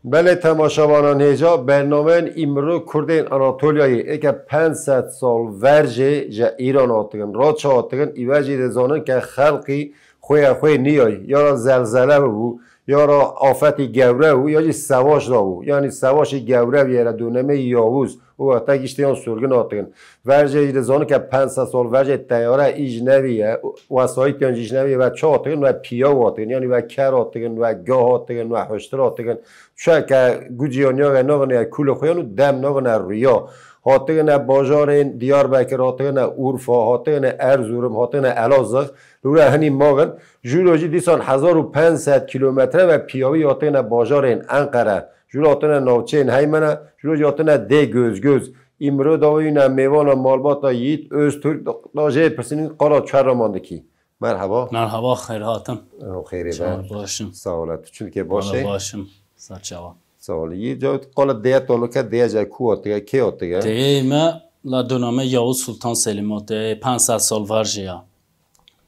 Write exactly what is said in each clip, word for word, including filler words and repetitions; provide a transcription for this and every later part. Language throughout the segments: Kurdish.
Belê temaşevanan hêja, bernameyên îmro Kurdên Anatoliyayê êke pênc sed sal ver jê ji Îran hatikin, ra çi hatikin, îve jî dizanin ke xelqî xwêya xwê niyay, ya ra zelzele bibû, ya ra afetî gewre bû, ya jî sewaş da bû. Yanî sewaşî gewre bû, yere dönemê Yavuz, û wexta giştê yan surgin hatikin. Ver jê jî dizanin ke pênc sed sal ver jê teyare îj neviye, wesayît yan jî îj neviye, ve çi hatikin, ve piyaw hatikin, yanî ve ker hatikin, ve gah hatikin, ve huştir hatikin. Çuke gucî yan niyage nagine kulê xwe yan û dem nagine rûya. Hatigine bajarên Diyarbekir, hatigine Urfa, hatigine Erzurum, hatigine Elazığ. Li wira hinî magin. Jûro jî dîsan hezar û pênc sed kîlometre ve piyawî hatigine bajarên Enqere. Jûro hatine navçeyên Heymene, jûro jî hatine dê Gözgöz. Îmro dawîne mêvana malbata Yiğit Öztürk da jê pirsînî qala çerraman dikî. Merhaba. Merhaba, xêr hatin. Ew xêrê be. Çawa baş in? Sağ ol, tu çimkê baş Wala e? Baş im. Ser çawa? Sağ ol. Yî cewt qala dêya tonu ke dêya jay ku hatiye, kê hatiye? Dêyê me la döneme Yavuz Sultan Selim hatiye, pênc sed sal ver jê ya.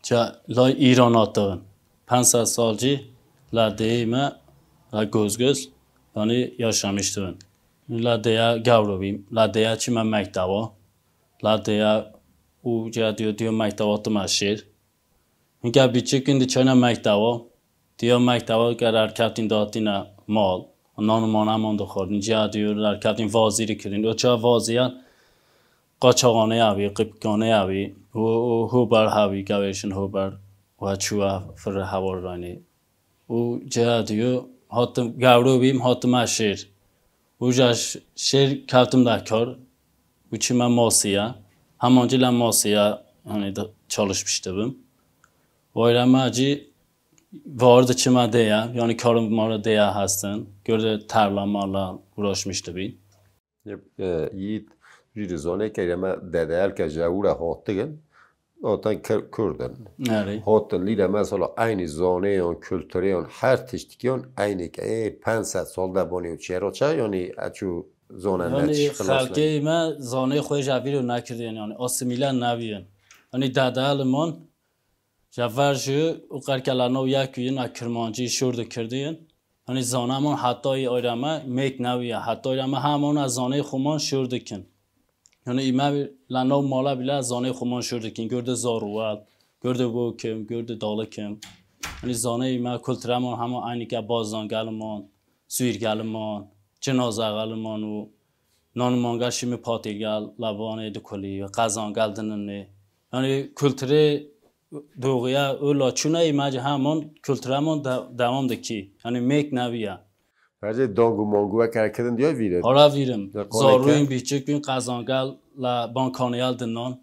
Ça lay Îran hatiye. Pênc sed sal cî la dêyê me la Gözgöz, yanî yaşamıştı. La dêya gawro bîm, la dêya çime mekteba, la dêya û ca diyo diyo mekteba tuma şêr. Hinka biçikin di çayna mekteba, diya mekteba ke derkeftin datine mal, nan û mana man dixwardin, ca diyo derkeftin vazî dikirin. O ça vaziyan qaçaxane ya bî, qipkane ya bî, û, û huber ha bî, gavêşin huber, û çuwa firre hewar rayne. Û ceya diyo hatim gawro bîm, hatim şêr. Û ja ş-, şêr keftim da kar. Û çime masiya. Heman cî la masiya, hani da çalışmıştı bim. Wayra ma cî vardı çime deya, yani karım mara deya hestin. Gördü tarla marla uğraşmıştı bî. Yep, e, Yiğit jî dizane ke me dedeyelke jewre hatigin, otan Kür-, Kurdin. Erê. Hotin lîre mesela eynî zaneyan, kultureyan, her tiştikiyan eynî ke, ê, pênc sed sal de bonî û çêro çe, yanî eçû zone Yani neçiş xilas ne. Xelkê me zanê xwe ji vîro nekirdiyen, yani asimîle nebiyen. Yani dedeyelimon Ji ver jî û qerkela nav yek û yina kirmancî şûr dikirdiyin. Hanî zana min heta yê ayra me mêk newiya. Heta ayra me hemana zanê xwe man şûr dikin. Hanî îme la nav mala bile zanê xwe man şûr dikin. Gurdi Zarwel, gurdi Wokim, gurdi Dalikim. Hanî zanê îme kulture man hema eynîke bazangel man, suîrgel man, cinazegel man û nan mangel şîmi patêgel, lebanê dikulî, qezangel dininê. Yanî kulturê Doğuya öyle çuna imajı hemen kültüremon de-, devam dikî. Yani mêk neviya. Bence dangu mangu ve kerekedin diyor vîrin. Hara vîrim. Zarûyên bîçik bîn qezangel la bankaniyal dinan.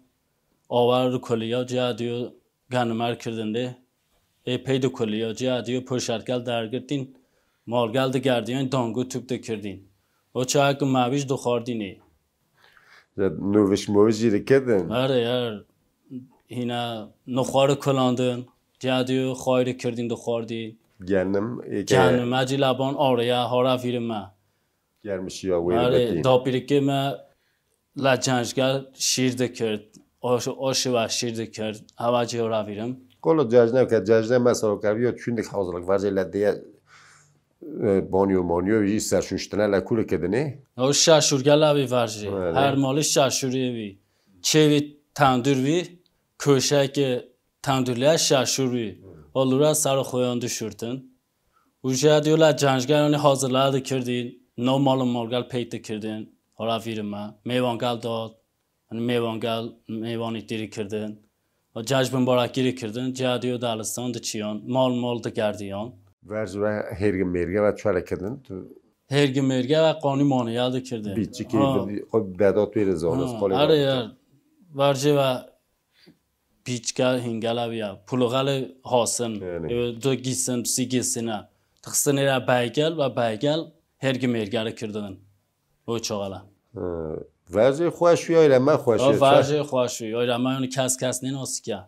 Awer rikoliya ciya diyor ganimar kirdin de. Ê pey dikoliya ciya diyor poşetgel dergirtin. Malgel digerdiyon dangu tüp dikirdin. O çağı ki mavîş dixwardinê. Noviş moviş jî dikirdin? Her her hîna nixwari kulandin. Cadiyo xwayri kirdin dixwardî. Genim, êke Genim, ecî laban araya hara vîri me. Germişiya wê Her dibetî. Dapîrikê me la cenjger şîr dikird. Aş-, aşiva şîr dikird. Hava cî hara vîrim. Kolo cejne ke cejne mesela ke yo çundik hazırlık var, le diye E, banyo manyo jî serşûştine le kû li kedinê. Ew şaşûrgela wî ver jî. Belê. Her malî şaşûrê wî. Çêvî tendûr wî, köşeke tendûrliya şaşûr wî. Ol lura ser xweyan dişûrtin. Û jê diyo la cenjgeranê hazirla dikirdin. No mal û malgel peyt dikirdin. Hara vîrime. Mêvangel dot. Hani mêvangel, mêvanî tîrî kirdin. O cejbin barakîrî kirdin, ciya diyo dalistan diçiyan, mal mal digerdiyan. Ver ji ve hêrgin mêrge ve çare kirdin. Tu Hêrgin mêrge ve qanî manî ya dikirdin. Bîçikî Ha. Xwe bedat wê de zanis, Ha, qolê are bedat. Ya. Ver ji ve bîçka hingela viya. Pulixelê hasin. Yani. E, du gîsin, sî gîsine. Tixsinê re beygel ve beygel hêrgin mêrge re kirdin. O çaxala. Hı. Verzê xweş wî, ayreme xweş O wî. Verzê xweş wî, ayreme yani kes kes nênasike.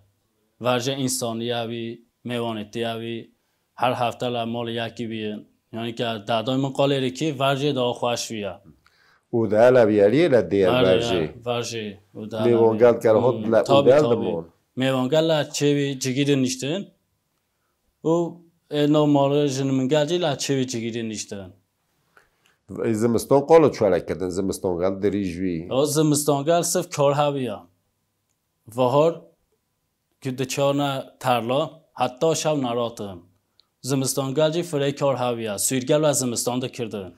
Verzê însaniye wî, mêvanêtiye wî, her hefte la malê yekî bî, Yani ke dadayê min qalê rikî verjê daha xweş viya. Û de hele viyariyê le diyer verjê. Verjê. Û de hele mêvangel ker hot le û del dimon. Mêvangel le çêvî cigî de niştin. Û ê nav malê jin min gel jî le çêvî cigî de niştin. Zimistan qalo çare kirdin, zimistan gel dirîj vî. O zimistan gel sif kar heviya. Vahar ku diçarne terla, heta şev neratin. Zimistan gel jî firê kar heviya. Sûrgel ve zimistan dikirdin.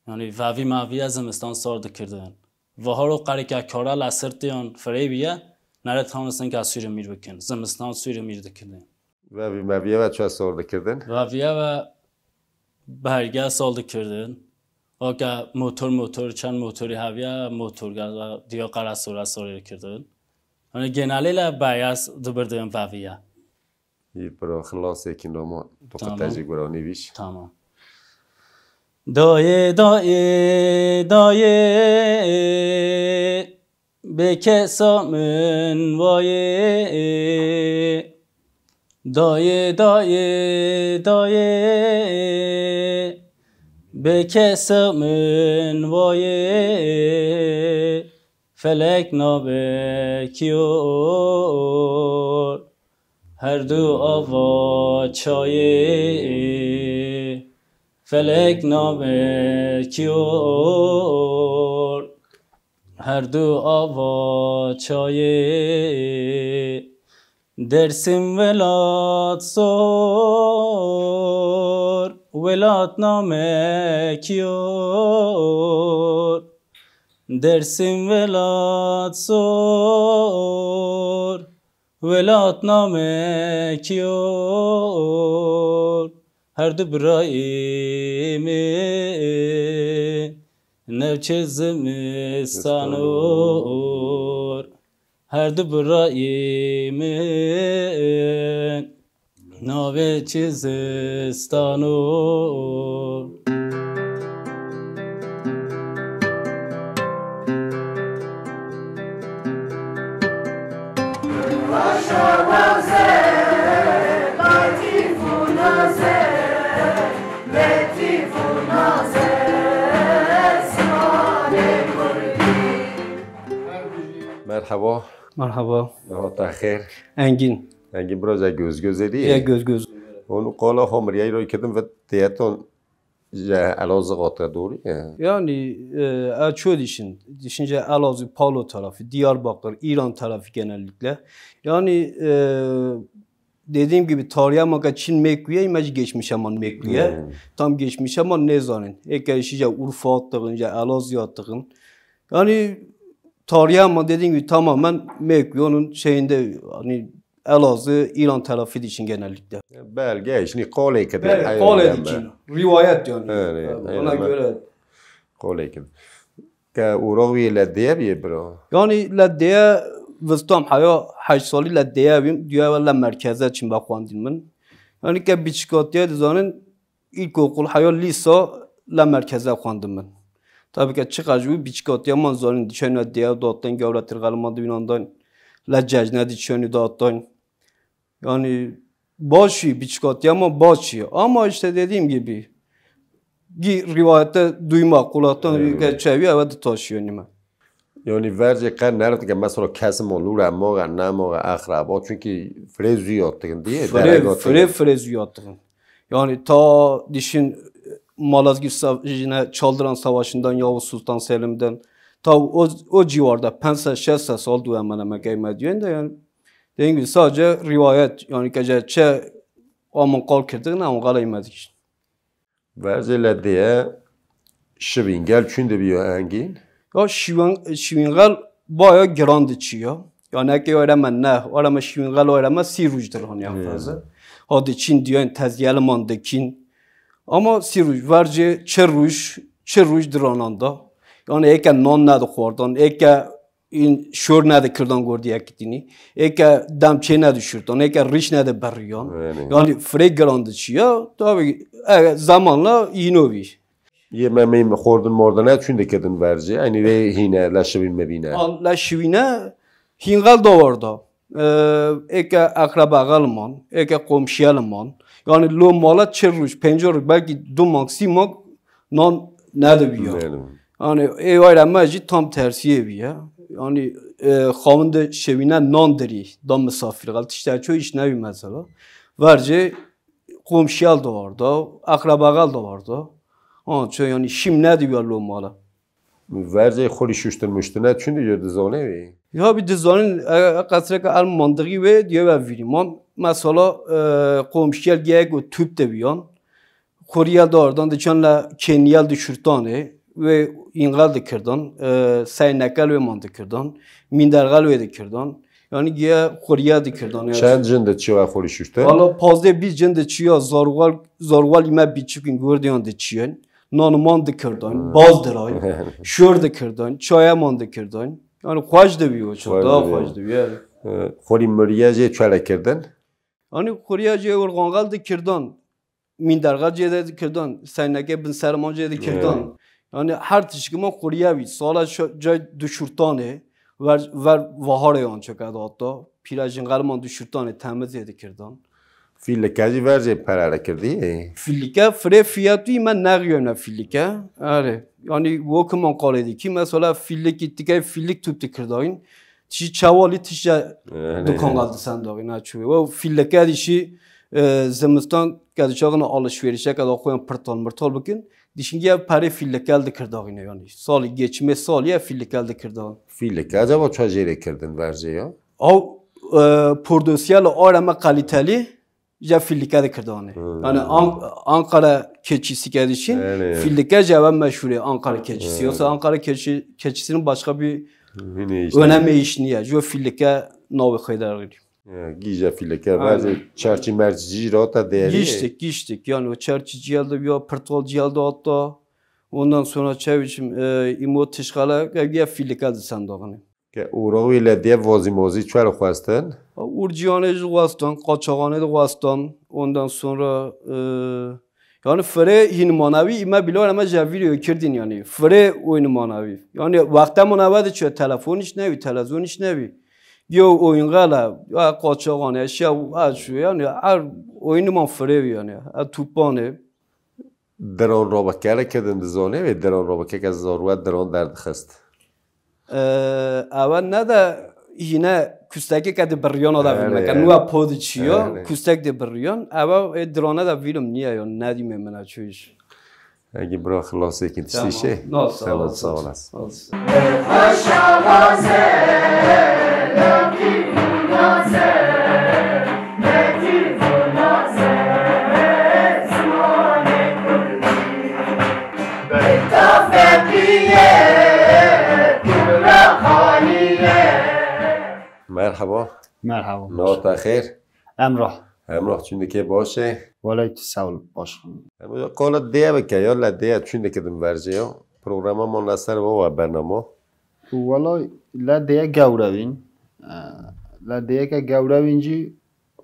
Yani vevî meviye zimistan sar dikirdin. Vahar û qerike kara le sirtiyan firê biye, nere tanistin ke sûrê mîr bikin. Zimistan sûrê mîr dikirdin. Vevî meviye ve çi sor dikirdin? Veviye ve berge sal dikirdin. Oke motor motor, çend motorî heviye, motor gel ve diya qere sore sorê dikirdin. Hani genelî le berge dibirdin veviye. Î piro xilasê kî noma. Tamam. Toqetecî guranî vîş. Tamam. Dayê, dayê, dayê, bê kesa min wayê. Dayê, dayê, dayê, bê kesa min wayê. Felek nabe kîyor, her du ava çayê. Felek nabe kîyor, her du ava çayê. Dersim welat zor, welat name kîyor. Dersim welat zor, welat name kîyor. Her du birayê min newçe zimistan or. Her du birayê min navê çi zistano. Merhaba. Merhaba. Hata xêr. Engin. Engin, biraz ya göz göze diye. Ya göz göz. Onu kola homur ya iroy kedim ve teyeton ya Elazığ ata doğru ya. Yani e, a çoğu düşün. Düşünce Elazığ, Palo tarafı, Diyarbakır, İran tarafı genellikle. Yani e, dediğim gibi tarihe maka Çin mekuye, imaj geçmişe man mekuye. Hmm. Tam geçmişe man ne zanin. Eke işice Urfa attığın, ya Elazığ attığın. Yani tarihe man dediğim gibi tamamen mekuye. Onun şeyinde hani Elazığ, İran tarafı için genellikle. Belge, şimdi kolay kadar. Belge, kolay için. Rivayet yani. Öyle, yani, ona göre. Kolay kadar. Ke ûroxî le diye bî biro. Yani le diye vistam heya heşt salî le diye bîm. Diye ve le merkeze çim be xwendin min. Yani ke biçikatiye dizanin ilkokul heya lîsa le merkeze xwendin min. Tabii ke çiqas jî biçikatiye man zanin diçene diye datin gavre tirxel man dibînan dan le cejne diçene datin. Yani baş î, biçikatiya ma baş î. Ama işte dediğim gibi, gî rivayete duyma, kulaktan geçevi eve de taşıyanî me. Yani vercê qe nerdikin mesela kesim o lûre moğe, ne moğe, akraba. Çünkü frê zû yattıgın diye. Frê, frê, frê zû yattıgın. Yani ta dişin Malazgirt Savaşı'na, Çaldıran Savaşı'ndan, Yavuz Sultan Selim'den, ta o, o civarda, penc sed, şeş sed sal dû hemen hemen qeymet diyen de yani. Dediğim gibi sadece rivayet, yani gece çe amın kal kirdik, ne amın kal eğmedik. Verze le diye şivîngel çün de bir engin. Ya şivîn-, şivîngel baya giran diçi ya. Yani eke öyle me ne, öyle me şivîngel öyle me sî rûj diran ya fazla. Hadi çin diyen tezgeli man dikin. Ama sî rûj, vercê çi rûj, çi rûj dirananda. Yani eke nan nedixwardan, eke în şor nedikirdan gordî yekitînî. Eke dem çê nedişirdan, eke rîş nediberriyan. Yani. Yani firê giran diçiya, tabii, e, zamanla yîno bî. Yê me mê xordin mordine çün dikirdin vercê. Aynı vê hîne, leşivîn mebîne. Al, leşivîne hîngel dawarda. Ee, eke akraba gel man, eke komşiye li man. Yani lo mala çil roj, pêncî roj, belkî du mang, sî mang nan nedibiya. Nedibiya. Yani ê wayra me jî tam tersiyê bîye. Yani e, xawinde şevîne nan dirî da misafir xel. Tişta ço îş nebî mesela. Vercê komşiyel de vardı, akrabaxel de vardı. Anca yani şîm nedibiya lo mala. Vercê xwelî şuştin muştine çi diyo dizane wî? Ya bi dizanin e, e, qesreke el mantığı ve diye ve vîrî. Man mesela e, komşiyel geyek û tüp de biyan. Xweriya dardan diçan la kêniyel di şurtanê ve înqel dikirdan, e, seynekel ve man dikirdan, mindergel ve dikirdan. Yani giye xweriya dikirdan. Yani. Çend jin de çi ve xwelî şuştin? Valla pazdeh bîst jin de çi ya zarwal, zarwal îme biçikin gurdiyan de çiyen. Nan man dikirdan, baz diray, şur dikirdan, çaya man dikirdan. Yani xweş de bi o ço, daha xweş de bi yani. E, xwelî miriye jê çele kirdin? Yani xweriya jê urgangal dikirdan. Minderga jê de dikirdan, seyneke bin serman jê dikirdan. Yani her tişkî me xweriya bî. Sala şo-, cay du şurtanê, ver, ver vaharê an çeka da hatta. Pîra jî xelman du şurtanê temiz jê dikirdan. Fîlike jî ver jê perere kirdî. Fîlike firê fiyatî me nexiyone fîlike. Erê. Yani wokiman qalê dikî. Mesela fîlikî tikey fîlik tûp dikirdayin. Tişî çawalî tişe dukan gal disendaxî naçû. Ve fîlike dişî e, zimistan ke diçaxin alışverişe ke da xwe pirtal mirtal bikin. Dişingiye perê fîlike el dikirdaxîne yani. Salî geçimê salî ye fîlike el dikirdaxin. Fîlike acaba çawa jêrê kirdin vercê ya? Ew e, pordosiyel areme kalîtelî je fîlike dikirdaxîne. Yani An- Ankara keçisi ke dişin fîlike je ve meşhur e Ankara keçisi. Yoksa Ankara keçi, keçisinin başka bir önemi iş niye. Jo fîlike navê xeyder gîrî. Ya, gîja fîleke. Aynen. Bazı çerçî merçî jî rota değerli. Giştik, giştik. Yani o çerçî ciyalda ya pirtal ciyalda hatta. Ondan sonra çeviçim e, îmo tişxala ya fîlike disendaxîne. Ke ûra wî le diye vozî mozî çer xwestin? Urciyanê ji xwestan, qaçaxanê de xwestan. Ondan sonra e, yani firê hîn manevî îme bîlor eme je vîrê kirdin yani. Firê oyun manevî. Yani wexte maneve de çi telefon iş nebî, televizyon iş nebî. Yo oyun gala, ya qaçaxan, ya şev, ya şu yani her oyun man firê yani. Ya tupanê. Diron robekere kedin dizone ve diron robekeke zorwe diron derdixist. Ewe ne de yine kustekê ke di biriyona da vîlme ke nuwa po di çiyo, kustek di biriyon. Ewe e, dirone de vîlim niye yo, nedîme mina çûş. Egi bira xilasêkin tiştî şey. Sağ olasın. Merhaba. Merhaba. Nota xêr. Emrah. Emrah çundikê baş e. Welay tu sağ ol, baş. Emrah qala diye bike ya, la diye çundikê dim verce ya. Programa man la ser va bernama. Welay la diye gewrevin. La diye ke gewrevin jî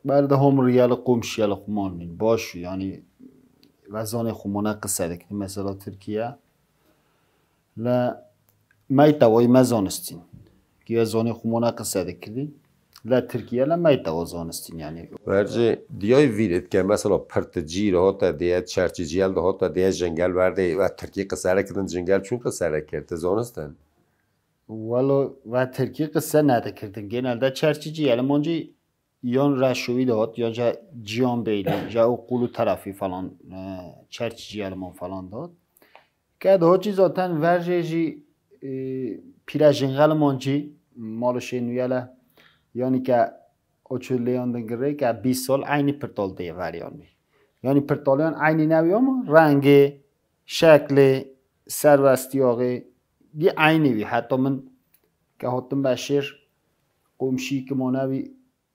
berdehom riyali qomşiyali xuman bin. Baş yani vezanê xumana qise dikni. Mesela Türkiye. La meytewayî me zanistîn. Giya zanê xumana qise dikirî. La Tirkiye la meytewa zanistîn yani. Vercê diyay vîret ke mesela pirticî re hota diye, çerçiciyel de hota diye, jingel verde ve Tirkî qisere kirin, jingel çûn qisere kir, ti zanistin? Welo ve Tirkî qise nedikirdin. Genelde çerçiciyel mancî yan Reşoyî de hat, ya je Cihan Beyli, je o qulu tarafî falan, e, çerçiciyel man falan de hat. Ke de hat jî zaten verjê jî, e, pîre jingel man cî, malişê nuyele, yanî ke o çi lêyan dingirê ke bîst sal eynî pirtal dê ver yanî. Yanî pirtaliyan eynî newî ama rengê, şeklê, servestiyaxê, gî eynî wî. Heta min ke hatim be şêr, qomşî ki ma newî,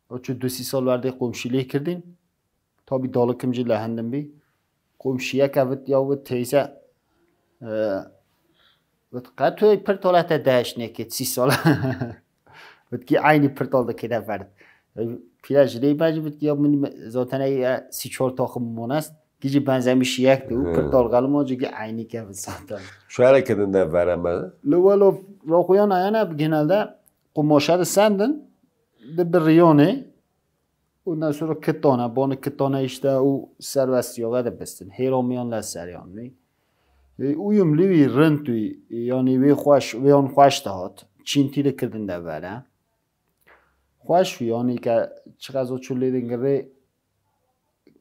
o çi du sî sal werdê qomşî lê kirdîn. Tabî dalikim jî li hindin bî. Qomşiyeke vit ya vit teyze, e, vit qe tu pirtala te deş neke sî sal. Vit ki eynî pirtal dike de verd. E, pîre ji lê be jî vit ya min zaten ey, e, sî çar taxim monest. Gî jî benzemiş yek tu, pirtal gelma jî gî eynî ke vit zaten. Şuere kedin de vereme. Li welo raxuyan ayane genelde qumaşe de sendin, di biriyonê. Ondan sonra kitana, bana kitana işte o serbestiyaga de bistin. Hêra miyan le ser yani. E, uyumlu bir rind uy, yani ve xweş, ve an xweş de hat. Çintî de kirdin de vere. Xweş uy yani ke çiqas o çulê de girê,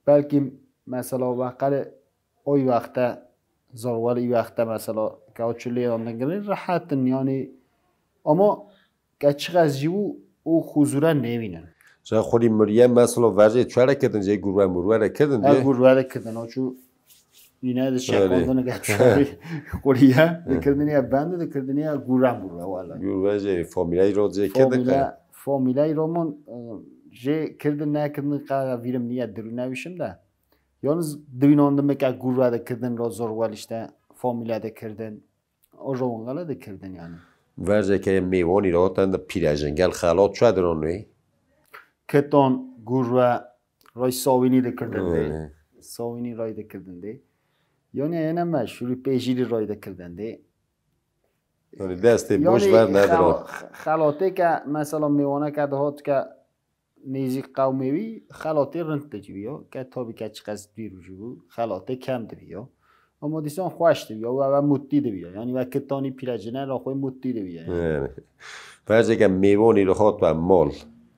belkî mesela ve qere oy wexte, zorwel î wexte mesela ke o çulê de girê, rehetin yani. Ama ke çiqas jî bû û huzûre nêvînin. Ca xwedî miriye mesela vercê çare kirdin, cê gurwe murwe re kirdin Ha, diye. Gurwe de kirdin, o çû yine de Öyle. Şekandin ke çare xwediye, Hı. Dikirdin ya bende, dikirdin ya gurwe murwe wala. Gurwe jê famîleyî ro cê kirdin Famîle, ke. Famîleyî ro min, e, jê kirdin nekirdin qara vîrim niye dirû nevîşim de. Yalnız divînandim ke gurwe de kirdin ro zor wel işte famîle de kirdin. O jowin gele de kirdin yani. Verceke mêwanî re hatan de pîrejin gel xelat çi diron wê? Ketan, gurwe, ray sawînî de kirdin de. Hı. Sawînî ray de kirdin de. Yani ene meşhurî pêjîrî ray de kirdin de. Yani destê boş Yani ver nediro. Xel-, xelatê ke mesela mêwane ke dihat ke nêzîk qewmê wî xelatê rind dicivî ya. Ke tabî ke çiqas dûr jî bû, xelatê kem dibî ya. Ama dîsan xweş dibî ya, we, we mutî dibî ya. Yani we kitanî pîrecine ra xwe mutî dibî ya. Yani. Verceke mêvanî li hat we mal.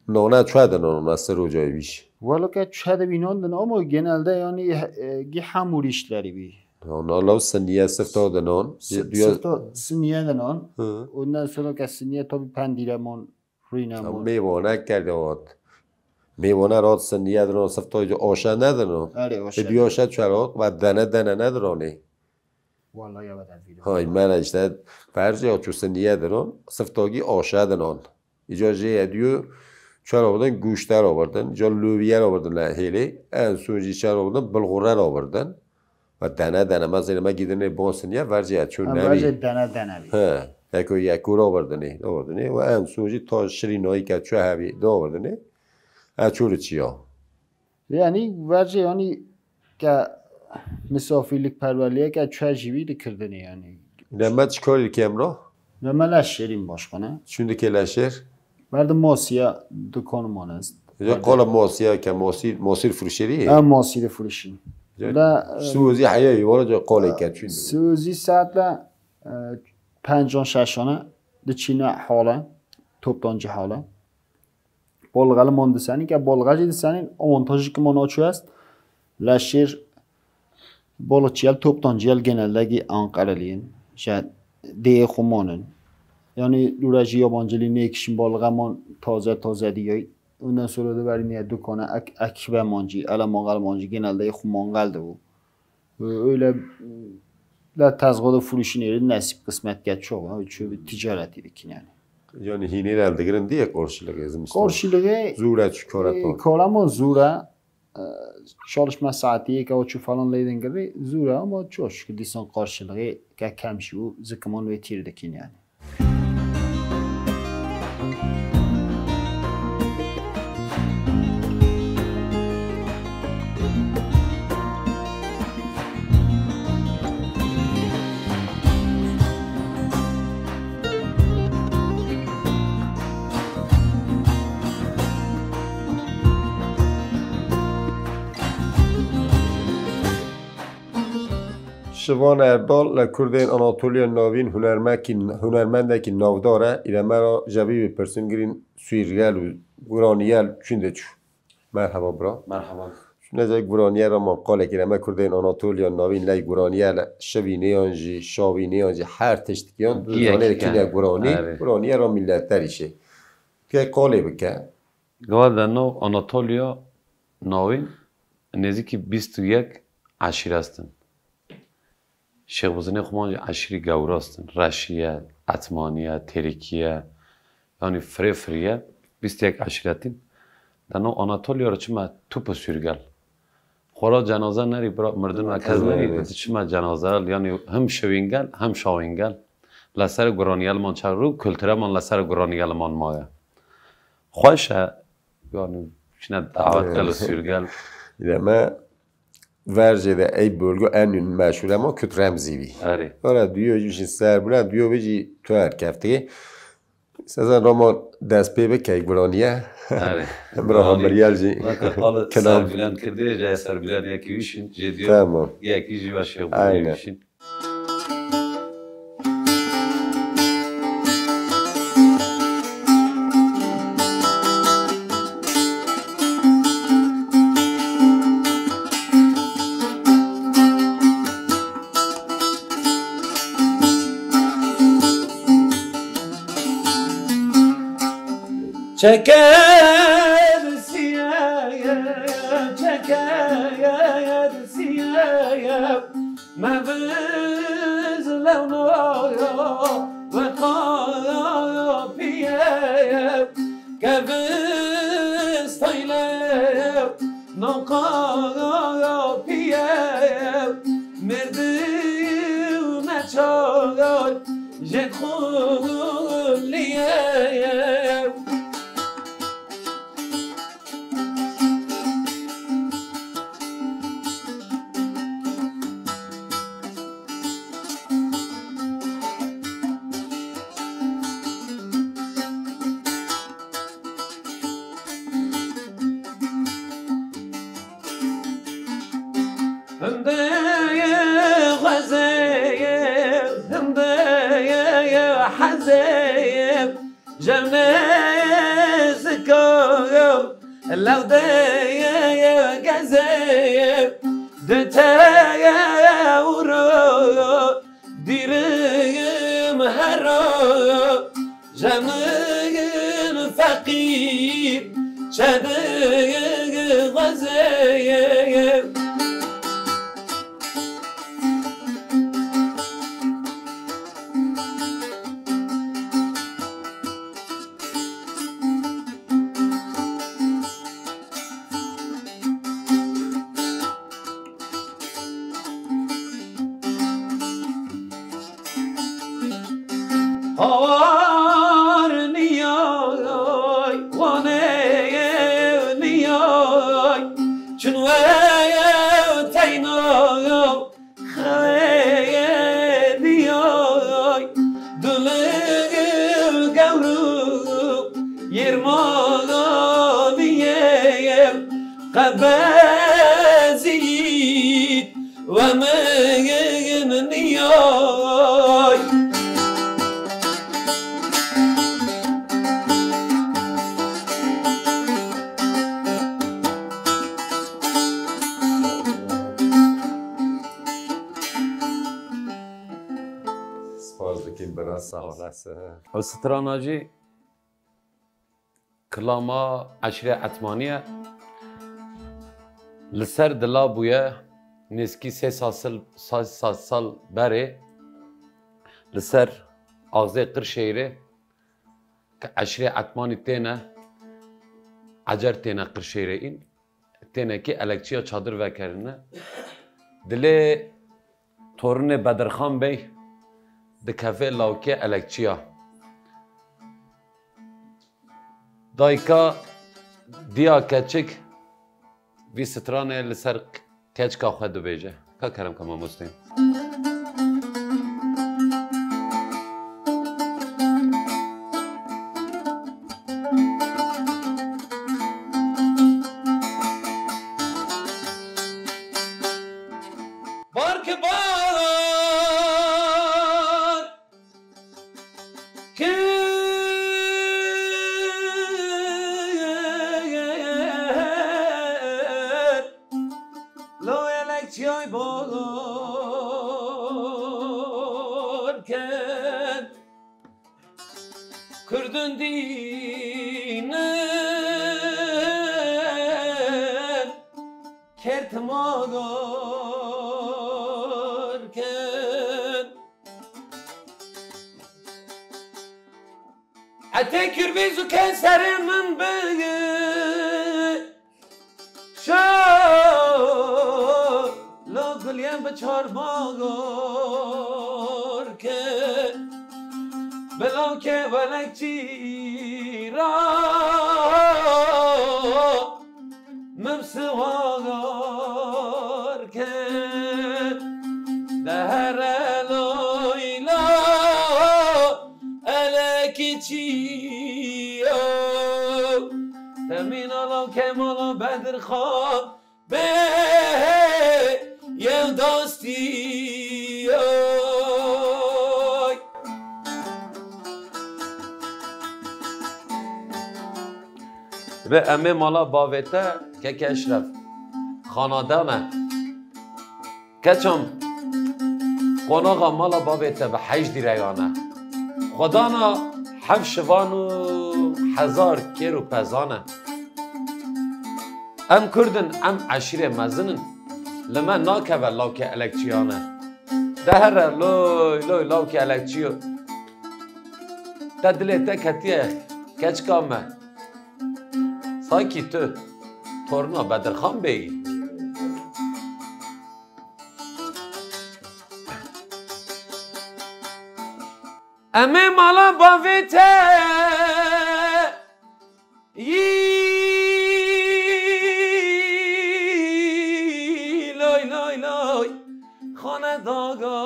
Nane çi dinon, nane ser ocayê wî jî? Welo ke çi dibî nan din, ama genelde yani, e, gî hemûr işleri bî. Nane law siniye sifta dinon. Si-, Duya- sifta siniye dinon. Hı. Ondan sonra ke siniye tabî pendîre man. Rîne Ya mor. Mêvane kerde hat. Mêvane rat siniye dinon, siftoy de aşa nedino. Erê, aşa. E, bi aşa çerot ve dene dene nedinonê. Vallahi ya beden vîdeo. Hay, mene işte verci ya çu siniye dinon, siftogî aşa dinon. Ica jê ediyor, çer avurdin, guşter avurdin, ica loviyer avurdin le hêlê, en son jî çer avurdin, bilgurer avurdin. Ve dene dene, mesela me gidinê bon siniye, verci ya çu Em nebî. Verci dene dene bî. He, yeko yeko avurdinê, avurdinê. Ve en son jî ta şirînayî ke çu hebî, avurdinê. E, çû li çiya. Yani verci yani ke misafirlik perverliye ke çu jî bî dikirdinê yani. Demet çi karî dike emro? Ve me leşêrîn başkane. Çûn dike leşêr? Berdim masiya dukanman est. Ya qala masiya ke masî, masî furuşêrî? Ha, masî de furuşîn. Ya, La, e, Suzi heye, wala ca qala ke çûn. Suzi saat la, e, pencan şeşane diçîne hala, toptancî hala. Bolga li man disenîn, ke bolga jî disenîn, avantajî ki man açû est. Leşêr balıkçı yel, toptancı yel genelde ki Ankaralıyın. Şey, dê xwe manin. Yani lura jî yabancılî nêkişin, bolga man taze taze diyay. Ondan sonra da veriniye dükana ek, ekibe mancı, ele mangal mancı genelde xwe mangal de bu. Öyle la tezgada furuşun eri nesip kısmet geç çok. Çünkü bir ticaret idik yani. Yani hînê el digirin diye karşılığı zimistan. Karşılığı Zûre çi kara e, to? Kara man zûre. E, çalışma saati yek o çu falan leyden girdi. Zûre ama çok şükür disan karşılığı ke kem şu zıkıman ve tir dikin yani. Şivan Erdal li Kurdên Anatoliya Navîn hunermekî, hunermendekî navdar e, îre me ra jevî bipirsin girîn sûrgel û guraniyel çûn de çû. Merhaba bira. Merhaba. Şûn ez ê guraniyel ra ma qalekî re me Kurdên Anatoliya Navîn ley guraniyel şivî nêyan jî, şavî nêyan jî her tiştikiyan. Giyek zanê de kine. Kine guranî, Erê. Guraniyel ra milletler îşê. Ke qalê bike. Gava de nav Anatoliya Navîn nêzîkî bîst û yek eşîre estin. Şêxbizinê xwe man jî eşîrî gewr estin. Reşî ye, Etmanî ye, Têrikî ye. Yanî firê firî ye. Bîst û yek eşîretîn. De nav Anatoliya re çima tu pi sûrgel. Xora cenaze nerî, bira, mirdin ve kez nerî, Evet. Diçime cenaze, yanî hem şevîngel, hem şawîngel. Li ser guraniyel man çar rû, kulture man li ser guraniyel man maye. Xweş e, yanî çine davet Evet. Gel sûrgel. Îre me vercê de ey bölge en meşhur ama Küt Remzî bî. Erê. Ora diyor jî ser bula, diyor jî tu her keftiye. Sezen Roman dest pê bike, ek biraniye. Erê. Bira Miryel jî. Weke qala kinab. Serbulend kir dê, jê serbulend yekî wî şin, jê diyo. Tamam. Yekî jî ve şêx Aynen. Wî şin. Çeker siye, çeker siye, meviz lewno ve kapiye, keviz tayle no kapiye, merdiv neçar jê xuliye. Hindê xwezê, hindê hezê, jevnê ziko, lewdê gezê, di teye ûro, dîrim hero, jenin feqîr, çedê xwezê. Hawar niyay, wane niyay, çün we teyna. Xeyê diyay, dilê gewr û yêrmaniyê, qebezît we min niyay. Spas dikim, bira, sağ olasın. Ew strana jî kilama Eşrê Etmanî ye. Li ser dila bûye, nêzkî sê sed sal, sê sed sal berê li ser axzê Qirşehîrê ke Eşrê Etmanî têne, ecer têne Qirşehîrê în. Tênekê elekçiya çadir vekerine. Dilê torinê Bedirxan Bey dikeve lawkê elekçiya. Dayika diya keçik vî stranê li ser keçika xwe dibêje. Ka kerem ke mamoste. Bar ki bar kir. Lo yelek çiyay balar ken. Kurdun dînin kert madar ken. Etê Kürbiz û Kevserê min bi şalo guliyên bi çar bagar ken. Bila ke welek çîra min siwar ken. Dehere loyla elekî çî Kemala Bedirxan bê yew dostî yoy. Ve em ê mala bavê te keke Eşref. Xanadan e. Keçam, qonaxa mala bavê te bi heşt dîreyan e. Xwedana heft şivan û hezar kêr û pezan e. Em Kurd in, em eşîrê mezin in. Li me nakeve lawkê elekçiyan e. De here loy loy lawkê elekçiyo. Te dilê te ketiye keçika me. Sankî tu torna Bedirxan Beyî. Em ê mala bavê te yî loy loy loy xanedagane.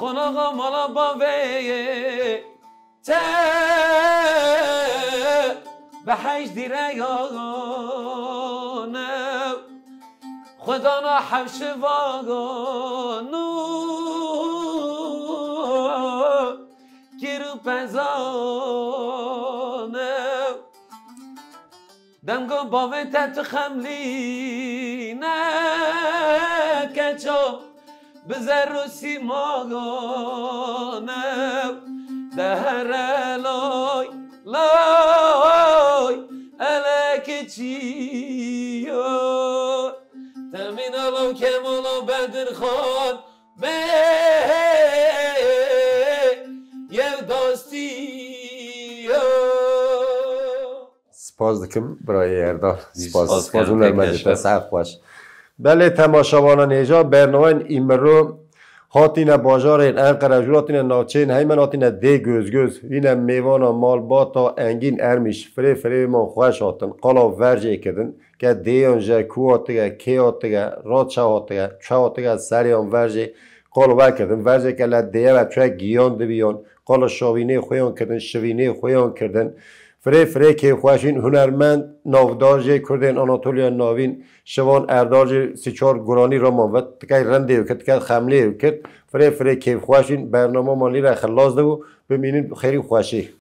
Qonaxa mala bavê te bi heşt dîreyan e. Xwedana hevşivan û kir û pezan e. Demgo bavê te tu xemlî ne keça, bi zer û sîmagan e, de here lay lay elekçiyo. Temîna law Kemala Bedirxan bê yew dostî yo. Spas dikim birayê Erdal. Spas, spas, spas, hunermendê te, saet xweş. Belê temaşevanan hêja bernameyên îmiro hatîne bajarên Enqere, jû hatîne navçeyên heymen hatîne dê Gözgöz. Vîne mêvana malbata Engîn Ermîş, firê firê man xweş hatin. Qala vercê kirdin. Ke dêyan ji ku hatige, kê hatige, ra çe hatige, çe hatige serê yan vercê qal vekirdin. Verceke le dêye ve çe giyan dibiyan, qala şavînê xwe yan kirdin, şivînê xwe yan kirdin. Firê firê kêfxweşîn hunermend navdar jê Kurdên Anatoliya Navîn Şivan Erdal jî sî çar guranî raman ve tikey rindê û kir, tikey xemlê û kir. Firê firê kêfxweşîn bernama man lîre xilas dibû, bimînin xêrî xweşî.